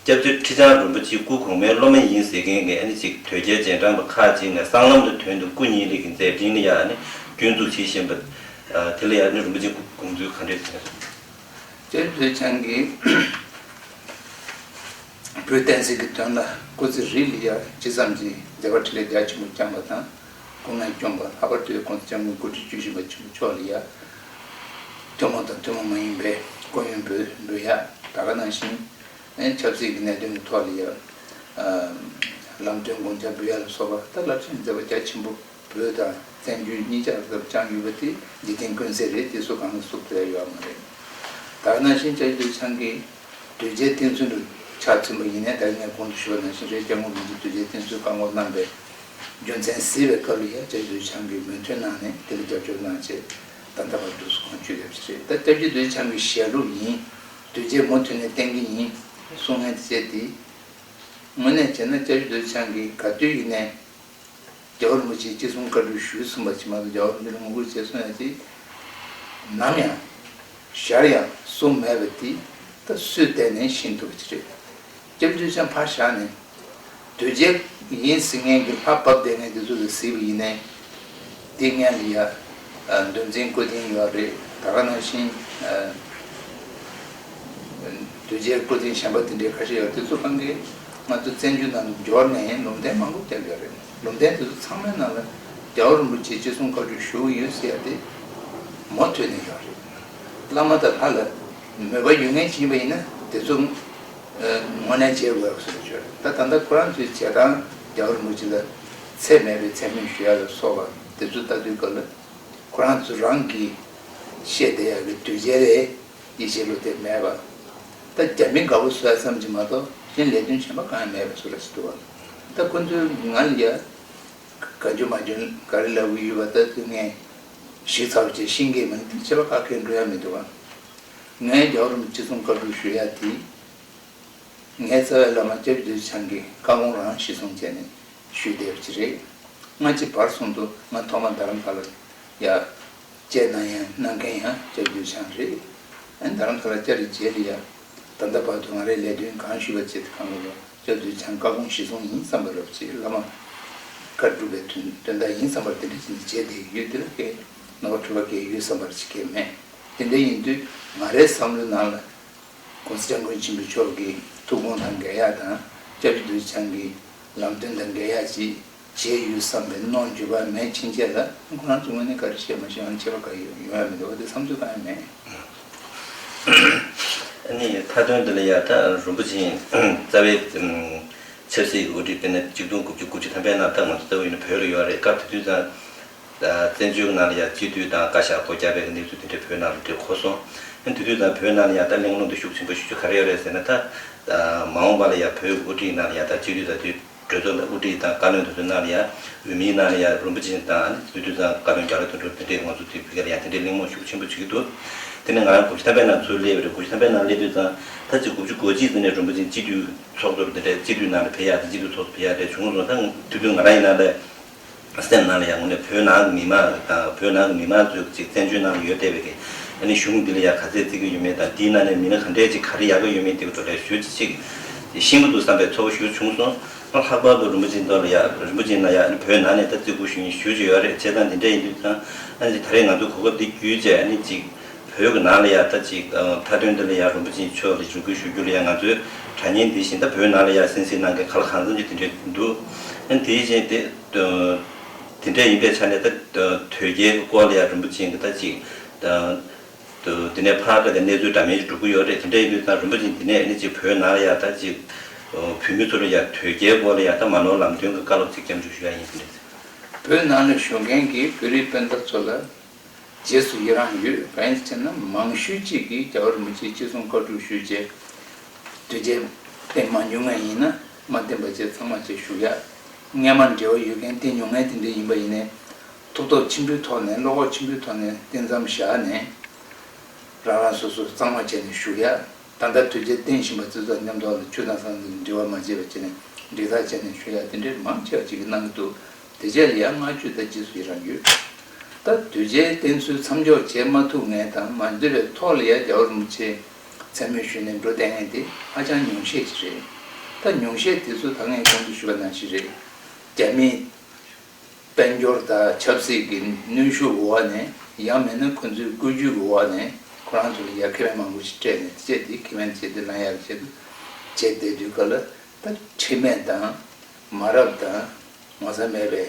སྐྱབས་རྗེ་ཁྲི་བྱང་རིན་པོ་ཆེ་སྐུ་གོང་མའི་སློབ་མ་ཡིན་ཟེར་མཁན་གྱི་ཨ་ནི་ཅིག་དོལ་རྒྱལ་རྗེས་འབྲང་པ་ཁག་ཅིག་ནས་སྲང་ལམ་དུ་ཐོན་ཏེ་སྐུ་ཉིད་ལས་ཀྱི་མཛད་འཕྲིན་ལ་ཡང་ཨ་ནི་སྐྱོན་འཛུགས་བྱེད་བཞིན་པ་དེ་ལ་ཡང་ཨ་ནི་རིན་པོ་ཆེ་སྐུ་དགོངས་ཚུལ་ག་འདྲས་ཟེར། སྐྱབས་རྗེ་རྡོ་རྗེ་འཆང་གིས་བོད་བསྟན་སྲིད་ཀྱི་དོན་ལ་སྐུ་ཚེ་རིང་ལ་ཡང་ཇི་ཙམ་གྱི་མཛད་པ་འཕྲིན་ལས་རྒྱ་ཆེན་པོ་བསྐྱངས་པ་དང་། སྐུ་ངལ་བསྐྱོན་པ། ལྷག་པར་དུ་༸གོང་ས་༸སྐྱབས་མགོན་སྐུ་ཕྲེང་བཅུ་བཞི་པ་ཆེན་པོ་མཆོག་ལ་ཡང་ཐུན་མོང་དང་ཐུན་མོང་མ་ཡིན་པའི་སྐུ་ཡོན་འབུལ་འབུལ་ཡ། ད་ག་ནང་བཞིན་ཆབ་སྲིད་ཀྱི་གནད་དོན་གྱི་ཐོག་ལ་ཡང་ལམ་སྟོན་དགོངས་འཆར་འབུལ་ཡ་ལ་སོགས་པ་ད་རླབས་ཆེན་མཛད་པ་རྒྱ་ཆེན་པོ་བོད་དང་བཙན་བྱོལ་གཉིས་ཆར་བསྐྱངས་ཡོད་པ་དེ་འཇིག་རྟེན་ཀུན་གསལ་རེད། དེ་སུ་གང་གིས་བསུབ་ཐུབ་ཡ་ཡོད་མ་རེད། ད་ག་ནང་བཞིན་སྐྱབས་རྗེ་རྡོ་རྗེ་འཆང་གིས་དོལ་རྒྱལ་བསྟེན་གསོལ་དུ་ཆ་མཚོན་པ་ཡིན་ནའི། ད་ངས་གོང་དུ་ཞུས་པ་ནང་བཞིན་རེད།་༸སྐྱབས་མགོན་རིན་པོ་ཆེ་དོལ་རྒྱལ་བསྟེན་གསོལ་བཀའ་འགོག་གནང་པའི་རྒྱུ་མཚན་གཟིགས་པའི་སྐབས་ལ་ཡང་སྐྱབས་རྗེ་རྡོ་རྗེ་འཆང་གིས་མོས་མཐུན་གནང་ནས་དེ་ལ་རྒྱབ་སྐྱོར་གནང་བྱས་ད་ལྟ་བར་དུ་ཁོང་བཅོས་ཡོད་པ་རེད། ད་སྐྱབས་རྗེ་རྡོ་རྗེ་འཆང་གི་ཞལ་སློབ་ཡིན། དོལ་རྒྱལ་མུ་མཐུད་ནས་བསྟེན་གྱི་ཡིན་གསུང་མཁན་དེ་བྱས་ཏེ། དངོས་གནས་བྱས་ན་སྐྱབས་རྗེ་རྡོ་རྗེ་འཆང་གིས་ག་དུས་ཡིན་ནའི་རྒྱལ་བ་རིན་པོ་ཆེས་ཅི་གསུང་བཀའ་སྒྲུབ་ཞུས་གསུངས་པ་ཅིག་མ་གཏོགས། རྒྱལ་བ་རིན་པོ་ཆེ་ལ་ངོ་རྒོལ་བྱས་གསུང་ཡ་ཅིག་ ནམ་ཡང་ཞར་ཡང་གསུངས་མེད་པ་དེ་ད་སུས་བལྟས་ནས་ཤེས་ཐུབ་པ་ཅིག་རེད། སྐྱབས་རྗེ་ཚང་ཕར་བཞག་ནས་དོལ་རྒྱལ་ཡིན་ཟེར་མཁན་གྱི་ལྷ་བབས་བསྡད་མཁན་དེ་ཚོ་ལ་གཟིགས་པ་ཡིན་ནའི་དེ་སྔོན་ལ་ཡ་འདུལ་འཛིན་སྐུ་རྟེན་ཡོད་རེད། ད་ག་ནང་བཞིན་དོལ་རྒྱལ་སྐུ་རྟེན་གཞན་པ་དེ་འདྲའི་ཁ་ཤས་ཡོད། དེ་ཚོ་གང་གས་ང་ཚོ་བཙན་བྱོལ་ནང་འབྱོར་ནས་ལུང་བསྟན་མང་པོ་བརྒྱབ་ཡོད་རེད། ལུང་བསྟན་དེ་ཚོ་ཚང་མའི་ནང་ལ་རྒྱལ་བ་རིན་པོ་ཆེ་ཅི་གསུང་བཀའ་སྒྲུབ་ཞུ་གི་ཡོད་ཟེར་ཡ་དེ་མུ་མཐུད་ནས་ཡོད་རེད། བླ་མ་དང་ལྷ་ལ་མོས་པ་ཡོད་མཁན་ཅིག་ཡིན་པ་ཡིན་ན་དེ་ཚོ་ངོས་ལེན་བྱེད་དགོས་པ་བཟོ་འདྲ་ཅིག་ཡོད་རེད། ད་ད་ལྟ་ཁོ་རང་ཚོའི་བྱེད་སྟངས་རྒྱལ་བ་རིན་པོ་ཆེ་ལ་ཚད་མེད་པའི་མཚན་སྨོད་ཞུ་ཡ་ལ་སོགས་པ་དེ་ཚོ་ལྟ་དུས་སྐབས་ལ་ཁོ་རང་ཚོ་རང་གིས་བཤད་བསྡད་ཡ་གི་དོལ་རྒྱལ་ལ་ཡིད་ཆེས་བློ་གཏད་མེད་པ། ད་རྒྱ་མི་དགའ་པོ་བཟོ་ཡ་ཙམ་གྱིས་མ་གཏོགས་གཞན་ལས་དོན་གཞན་པ་གང་ཡང་མེད་པ་བཟོ་འདྲ་ཞིག་འདུག་བ། ད་ཁོ་ཚོས་ང་ལ་ཡ་ག་འཇུ་མ་འཇུ་ག་རེ་ལབ་ཀྱི་ཡོད་པ་ད་དུས་ངས་ཞིབ་ཚགས་པོ་བྱས་ཤེས་ཀྱི་མིན། དེ་བྱེད་པ་ཁག་ཁེལ་འགྲོ་ཡ་མི་འདུག་བ། ངས་རྒྱལ་བ་རིན་པོ་ཆེ་གསུང་བཀའ་སྒྲུབ་ཞུ་ཡ་དེ། ངའི་རྩ་བའི་བླ་མ་སྐྱབས་རྗེ་རྡོ་རྗེ་འཆང་གི་བཀའ་དགོངས་རང་གཞི་བཟུང་བྱས་ནས་ཞུས་བསྡད་པ་ཅིག་རེད། སྔ་ཕྱི་བར་གསུམ་དུ་ང་ཐོག་མ་རྡ་རམ་ས་ལར་ཡ་བཅར་གནང་ཡ་གནང་མཁན་ཡང་སྐྱབས་རྗེ་རྡོ་རྗེ་འཆང་རེད། ཨ་ནི་རྡ་རམ་ས་ལར་བཅར་བའི་རྗེས་ལ་ཡ་ད་ལྟ་བར་དུ་ང་རའི་ལས་དོན་གང་ཞུས་པ་བྱས་ཏེ་གང་ལ་ཡ་སྐྱབས་རྗེ་རྡོ་རྗེ་འཆང་བཀའ་དགོངས་གཞི་བཟུང་ཡིན་བསམ་པ་རབ་ཅིག་བླ་མ་བཀའ་སྒྲུབ་པའི་དོན་དོན་དག་ཡིན་བསམ་པར་དེ་འདྲ་ཅིག་ནས་བྱས་བསྡད་ཡོད། དེ་ལ་ཁའི་རྣམ་པ་འཁྲུལ་པ་གང་ཡོད་བསམ་པར་ཅིག་གང་མེད། དེ་འདྲ་ཡིན་དུས་ང་རའི་བསམ་བློའི་ནང་ལ། ༸གོང་ས་༸སྐྱབས་མགོན་ཆེན་པོ་མཆོག་གི་ཐུགས་དགོངས་དང་འགལ་ཡག་དང་སྐྱབས་རྗེ་རྡོ་རྗེ་འཆང་གི་ལམ་སྟོན་དང་འགལ་ཡག་ཅིག་བྱས་ཡོད་བསམ་པའི་མནོ་འགྱོད་པ་མེད་ཕྱིན་ཆད་ལ་ཁོ་རང་ཚོ་ངོས་ནས་ག་རེ་བཤད་མ་བཤད་ཡང་ཁྱད་པར་ག་ཡོད་ཡོང་ཡ་མི་འདུག་བ། དེ་བསམ་ཚུལ་གང་ཡང་མེད། ཨ་ནི་མཐའ་དོན་འདི་ལ་ཡ་ད་རིན་པོ་ཆེ་རྩ་བའི་ཆབ་སྲིད་ཀྱི་དབུ་ཁྲིད་དཔེར་ན་གཅིག་སྟོང་དགུ་བརྒྱ་དགུ་བཅུ་ཐམ་པའི་ནང་ད་ང་ཚོ་ལྟ་བུ་ཡིན་ན་བོད་ལ་ཡོད་རེད། སྐབས་དེ་དུས་ཙང་། བཙན་བྱོལ་ནང་ལ་ཡང་སྤྱི་འཐུས་དང་བཀའ་ཤག་སྒོ་བརྒྱབ་པའི་གནས་ཚུལ་དེ་འདྲ་བོད་ནང་ལ་འདྲ་གོ་སོང་། ཨ་ནི་དེ་དུས་ཙང་བོད་ནང་ལ་ཡང་ད་གླེང་སློང་དེ་ཤུགས་ཆེན་པོ་ཞེ་པོ་ཅིག་ག་རེ་ཡོད་རེད་ཟེར་ན། ད་མ་འོངས་པ་ལ་ཡང་བོད་དབུ་ཁྲིད་ནང་ལ་ཡང་ད་སྤྱི་འཐུས་དང་དེ་གྲོས་ཚོགས་ལ་དབུ་ཁྲིད་དང་བཀའ་བློན་དེ་ཚོའི་ནང་ལ་ཡང་འོས་མིའི་ནང་ལ་ཡང་རིན་པོ་ཆེ་དང་ཨ་ནི་དེ་དུས་ཙང་བཀའ་བློན་རྒྱ་ལོ་དོན་གྲུབ་དེ་འདྲས་ང་ཚོ་དེ་བོད་སྐད་ལ་ཡང་དེ་འདྲས་གླེང་སློང་ཤུགས་ཆེན་པོ་བྱེད་ཀྱི་འདུག་དེ་ནས་ང་རང་དགུ་བཅུ་ཐམ་པའི་ནང་ཚུར་སླེབས་པ་རེད། དགུ་བཅུ་ཐམ་པའི་ནང་སླེབས་དུས་ཙང་ད་ཅིག་དགུ་བཅུ་གོ་གཅིག་ཙམ་ནས་རིན་པོ་ཆེ་སྤྱི་འཐུས་ཚོགས་གཙོར་དེ་འདྲས་སྤྱི་འཐུས་ནང་ལ་ཕེབས་ཡག་དང་སྤྱི་འཐུས་ཚོགས་གཙོ་ཕེབས་ཡག་དེ་བྱུང་སོང་། ད་དེ་དུས་ང་རང་ཡིན་ན་ལས། སེམས་ནང་ལ་ཡང་དངོས་གནས་བོད་ནང་གི་མི་མང་དང་བོད་ནང་གི་མི་མང་ཚོས་ཅིག་བཙན་བྱོལ་ནང་ལ་ཡོད་བསྡད་པའི་གི་ཨ་ནི་གཞུང་འདི་ལ་ཡང་ག་ཚད་བརྩི་གི་ཡོད་མེད་དང་འདིའི་ནང་ནས་མི་སྣ་ག་འདྲས་ཅིག་ག་རེ་ཡག་གི་ཡོད་མེད་དེ་གི་ཐོག་ལ་ཞུ་ཅིག་ཤེས་ཀྱི་འདུག་བསམ་པའི་ཚོར་བ་ཞུ་བྱུང་སོང་། ལྷག་པར་དུ་རིན་པོ་ཆེ་མདོ་ལ་ཡང་རིན་པོ་ཆེ་ན་ཡང་ཨ་ནི་བོད་ནང་ནས་ད་བརྩི་བཀུར་ཞུ་མཁན་ཞུ་ཅིག་ཡོད་རེད། བྱས་ཙང་འདི་འདྲས་ཡིན་དུས་ཙང་ཨ་ནི་ད་རེས་ང་ཚོ་གོ་སྐབས་འདི་བརྒྱུད་བྱས་ཨ་ནི་ཅིག་བོད་ཀྱི་ནང་ལ་ཡང་ད་ཅིག་མཐའ་དོན་འདི་ལ་ཡང་རིན་པོ་ཆེ་མཆོག་ལ་རེ་སྐུལ་ཞུ་རྒྱུ་ལ་ཡང་ང་ཚོའི་དྲ་བརྙན་འདི་བཞིན་ད་བོད་ནང་ལ་ཡང་གསན་གཟིགས་གནང་མཁན་ག་ལ་གང་འཚམ་ཅིག་དེ་འདྲས་འདུག་ཨ་ནི་དེ་བཞིན་དེ། དེ་འདྲ་ཡིན་པའི་ཆ་ནས་ད་དོལ་རྒྱལ་གྱི་སྐོར་ལ་ཡང་རིན་པོ་ཆེ་གིས་ད་ཅིག་དེ་ནས་ཕར་ད་གནས་ཚུལ་འདྲ་མིན་ཞིག་སྒྲུབ་ཀྱི་ཡོད་རེད། དེ་འདྲ་ཡིན་དུས་ཙང་རིན་པོ་ཆེ་འདི་ནས་ནི་ཅིག་བོད་ནང་ལ་ཡང་ད་ཅིག་བོད་མི་ཚོ་ལ་ཡང་དོལ་རྒྱལ་སྐོར་ལ་ཡང་ད་མ་ནོར་ལམ་སྟོན་གྱི་བཀའ་སློབ་ཅིག་སྐྱབས་འཇུག་ཞུ་ཡ་ཡིན་དེ་འདྲ། བོད་ནང་ལ་བཞུགས་མཁན་གྱི་བོད་རིགས་སྤུན་ཟླ་ཚོ་ལ། རྗེས་སུ་ཡི་རང་ཡོད། གང་ཡིན་ཟེར་ན་མང་ཤོས་གཅིག་གིས་རྒྱལ་བ་རིན་པོ་ཆེའི་ཅི་གསུང་བཀའ་སྒྲུབ་ཞུས་རྗེས་དོལ་རྒྱལ་བསྟེན་མ་མྱོང་མཁན་ཡིན་ན་མ་བསྟེན་པ་བཅས་ཚང་མ་བཅས་བཞུགས་ཡ། སྔས་མ་འབྲེལ་བ་ཡོད་མཁན་བསྟེན་མྱོང་མཁན་དེ་འདྲ་ཡིན་པ་ཡིན་ནའི་ཐུགས་སྟོབས་ཆེན་པོའི་ཐོག་ནས་བློ་ཁོག་ཆེན་པོའི་ཐོག་ནས་བསྟེན་མཚམས་བཞག་ནས་རང་རང་སོ་སོ་གཙང་མ་བྱས་ནས་བཞུགས་ཡ། ད་ལྟ་དོལ་རྒྱལ་བསྟེན་བཞིན་པ་ཚོ་དང་མཉམ་དུ་ཆོས་དང་ཟང་ཟིང་འབྲེལ་བ་མ་བྱས་པ་བྱས་ནས་འབྲེལ་ཐག་བཅད་ནས་བཞུགས་ཡ་དེ་འདྲའི་མང་ཆེ་བ་ཅིག་གིས་གནང་གི་འདུག་དེ་རྗེས་ལ་ཡང་བསྔགས་བརྗོད་དང་རྗེས་སུ་ཡི་རང་ཡོད། ད་དོལ་རྒྱལ་བསྟེན་ཚུལ་མཚམས་འཇོག་བྱེད་མ་ཐུབ་མཁན་དང་མ་འདོད་པའི་ཐོག་ལ་ཡང་རྒྱལ་བ་རིན་པོ་ཆེ་མཚན་སྨད་ཞུས་ནས་འགྲོ་བསྡད་མཁན་དེ་ཧ་ཅང་ཉུང་ཤས་ཤིག་རེད། ད་ཉུང་ཤས་དེ་ཚོ་ད་ངས་གོང་དུ་ཞུས་པ་ནང་བཞིན་རེད། རྒྱ་མིའི་དཔལ་འབྱོར་དང་ཆབ་སྲིད་ཀྱི་གནོན་ཤུགས་འོག་ནས་ཡང་མིན་ན་ཁོ་ཚོའི་བཀོད་ཇུས་ཀྱི་འོག་ནས་ཁོ་རང་ཚོ་ལ་ཡ་ཁེ་ཕན་མང་པོ་ཞིག་སྤྲད་ནས་དེ་བྱས་དེ་ཁེ་ཕན་བྱས་དེ་ལེན་ཡག་གི་ཆེད་དུ་བྱས་བསྡད་དུས་སྐབས་ལ་ད་ཁྲེལ་མེད་དང་མ་རབས་དང་། ངོ་ཚ་མེད་པའི་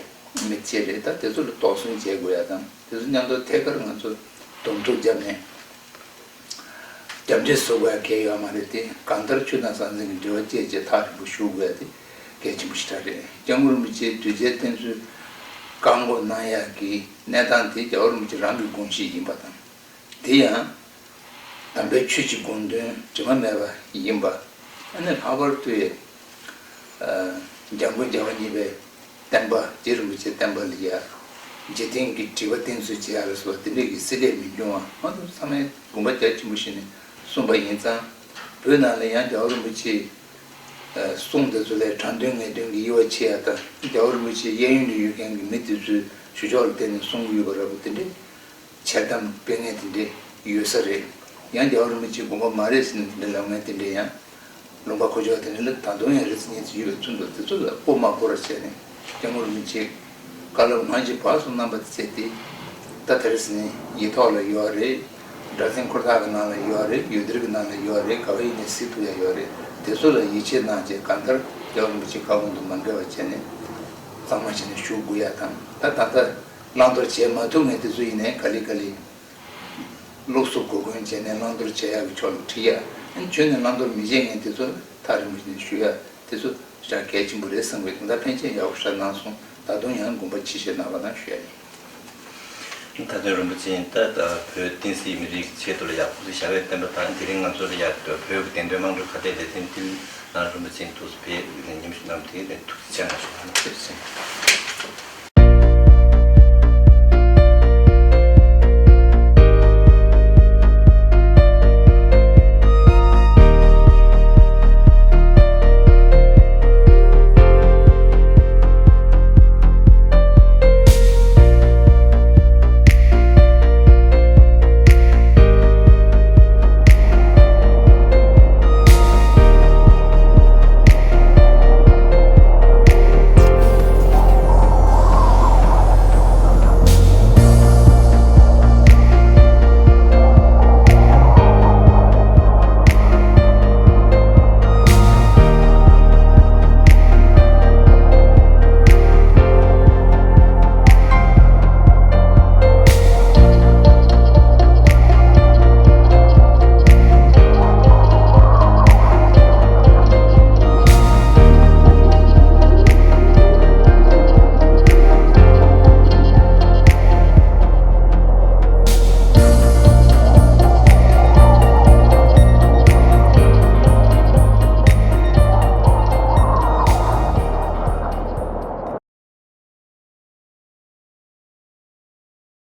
མི་ཚེ་རེད། ད་དེ་ཚོ་ལ་དོགས་ཟོན་བྱེད་དགོས་ཡ་དང་དེ་ཚོ་མཉམ་དུ་ཐད་ཀར་ང་ཚོ་གདོང་ཐུག་བརྒྱབ་ནས་རྒྱབ་འདྲེ་བཟོ་དགོས་ཡ་གལ་ཡོད་མ་རེད་དེ། གང་ལྟར་ཆོས་དང་ཟང་ཟིང་གི་འབྲེལ་བ་བཅད་བྱས་ཐག་རིང་པོ་བཞུགས་དགོས་ཡ་དེ་གལ་ཆེན་པོ་ཞེ་དྲག་རེད། སྐྱབས་མགོན་རིན་པོ་ཆེའི་དོལ་རྒྱལ་བསྟེན་ཚུལ་བཀག་འགོག་གནང་ཡ་གི་གནས་སྟངས་དེ་རྒྱལ་བ་རིན་པོ་ཆེ་རང་གི་དགོངས་གཞི་ཡིན་པ་དང་། དེ་ཡང་དམ་པའི་ཆོས་ཀྱི་དགོངས་དོན་དྲི་མ་མེད་པ་ཡིན་པ། ཨ་ནི་ལྷག་པར་དུ་ཨ་འཇམ་མགོན་རྒྱལ་བ་གཉིས་པའི་བསྟན་པ་རྗེ་རིན་པོ་ཆེའི་བསྟན་པ་ལ་ཡ་འཇིག་རྟེན་གྱི་སྒྲིབ་པ་བསྟེན་ཚུལ་བྱེད་ཡ་ལ་སོགས་པ་དེ་འདྲས་ཀྱི་བསྲེ་ལྷད་མི་འབྱུང་བ་ང་ཚོ་ཚང་མས་དགོངས་པ་རྒྱ་ཆེན་པོ་བཞེས་ནས་གསུངས་པ་ཡིན་ཙང་། བོད་ནང་ལ་ཡང་རྒྱལ་བ་རིན་པོ་ཆེའི་གསུང་དེ་ཚོ་ལས་དྲང་དོན་ངེས་དོན་གྱི་དབྱེ་བ་ཕྱེ་ཡ་དང་རྒྱལ་བ་རིན་པོ་ཆེའི་གཡས་གཡོན་དུ་ཡོད་མཁན་གྱི་མི་དེ་ཚོའི་ཞུ་ཕྱོགས་ལ་བརྟེན་ནས་གསུང་གི་ཡོད་པ་འདྲ་པོ་དེ་འདྲས། འཆལ་གཏམ་སྤེལ་མཁན་དེ་འདྲས་ཡོད་ས་རེད། ཡང་རྒྱལ་བ་རིན་པོ་ཆེའི་དགོངས་པ་མ་རེད་ཟེར་ནས་དེ་འདྲས་ལབ་མཁན་དེ་འདྲས་ཡང་ལུང་པ་ཁོ་ཅག་དེ་འདྲས་ལ་ད་དུང་ཡང་རེ་ཚེ་ཉེ་ཚེ་ཡོད་པའི་ཚུལ་འདུག་དེ་ཚོ་ལ་སྤོ་མ་སྤོ་ར་བྱས་ནས་སྐྱབས་མགོན་རིན་པོ་ཆེས་བཀའ་སློབ་སྔ་ཕྱི་བར་གསུམ་གནང་པ་དེ་བྱས་ཏེ། ད་དེ་རེ་ཟིན་ཡིག་ཐོག་ལ་ཡོད་རེད། སྒྲ་འཛིན་འཁོར་ཐག་གི་ནང་ལ་ཡོད་རེད། ཡུལ་སྡེར་གི་ནང་ལ་ཡོད་རེད། ག་བ་ཡིན་ནའི་གཟིགས་ཐུབ་ཡ་ཡོད་རེད། དེ་ཚོ་ལ་ཡིད་ཆེས་གནང་བྱས་གང་ལྟར་རྒྱལ་བ་རིན་པོ་ཆེ་བཀའ་དགོངས་དང་མ་འགལ་བ་བྱས་ནས་གཙང་མ་བྱས་ནས་བཞུགས་དགོས་ཡ་དང་། ད་ད་ལྟ་བླང་དོར་བྱེད་མ་ཐུབ་མཁན་དེ་ཚོ་ཡིན་ནའི་ག་ལེ་ག་ལེ་ལུགས་སྲོལ་གོ་གོན་བྱས་ནས་བླང་དོར་བྱེད་ཡ་གི་ཕྱོགས་ལ་ཁྲིད་ཡ། ཁྱོན་ནས་བླང་དོར་མི་བྱེད་མཁན་དེ་ཚོ་ཐག་རིང་པོ་ཞིག་ནས་བཞུགས་ཡ། དེ་ཚོ་ཞེ་དྲག་གལ་ཆེན་པོ་རེད་བསམ་གི་འདུག་ད་ཕན་ཆད་ཡག་པོ་ཞིག་གནང་སོང་། ད་དུང་ཡང་དགོངས་པ་ཇི་བཞིན་གནང་བ་དང་ཞུ་ཡ་ཡིན། མཐའ་དོན་རིན་པོ་ཆེ་ད་ལྟ་བོད་བསྟན་སྲིད་མི་རིགས་ཆེད་དུ་ལ་ཡག་པོ་ཞིག་བྱ་བའི་བསྟན་པ་དང་དེ་རིང་ང་ཚོ་ལ་ཡག་བོད་ཀྱི་བདེན་དོན་དམངས་ཁྲོད་ཁ་གཏད་ལས་དོན་ཐིལ་ནང་རིན་པོ་ཆེ་ཐུགས་སུ་ཕེབས་ཉིན་ཞིག་གནང་དེ་ལ་ཐུགས་རྗེ་ཆེ་གནང་ཞུ་བ་ནི་ཐུགས་རྗེ་ཆེ།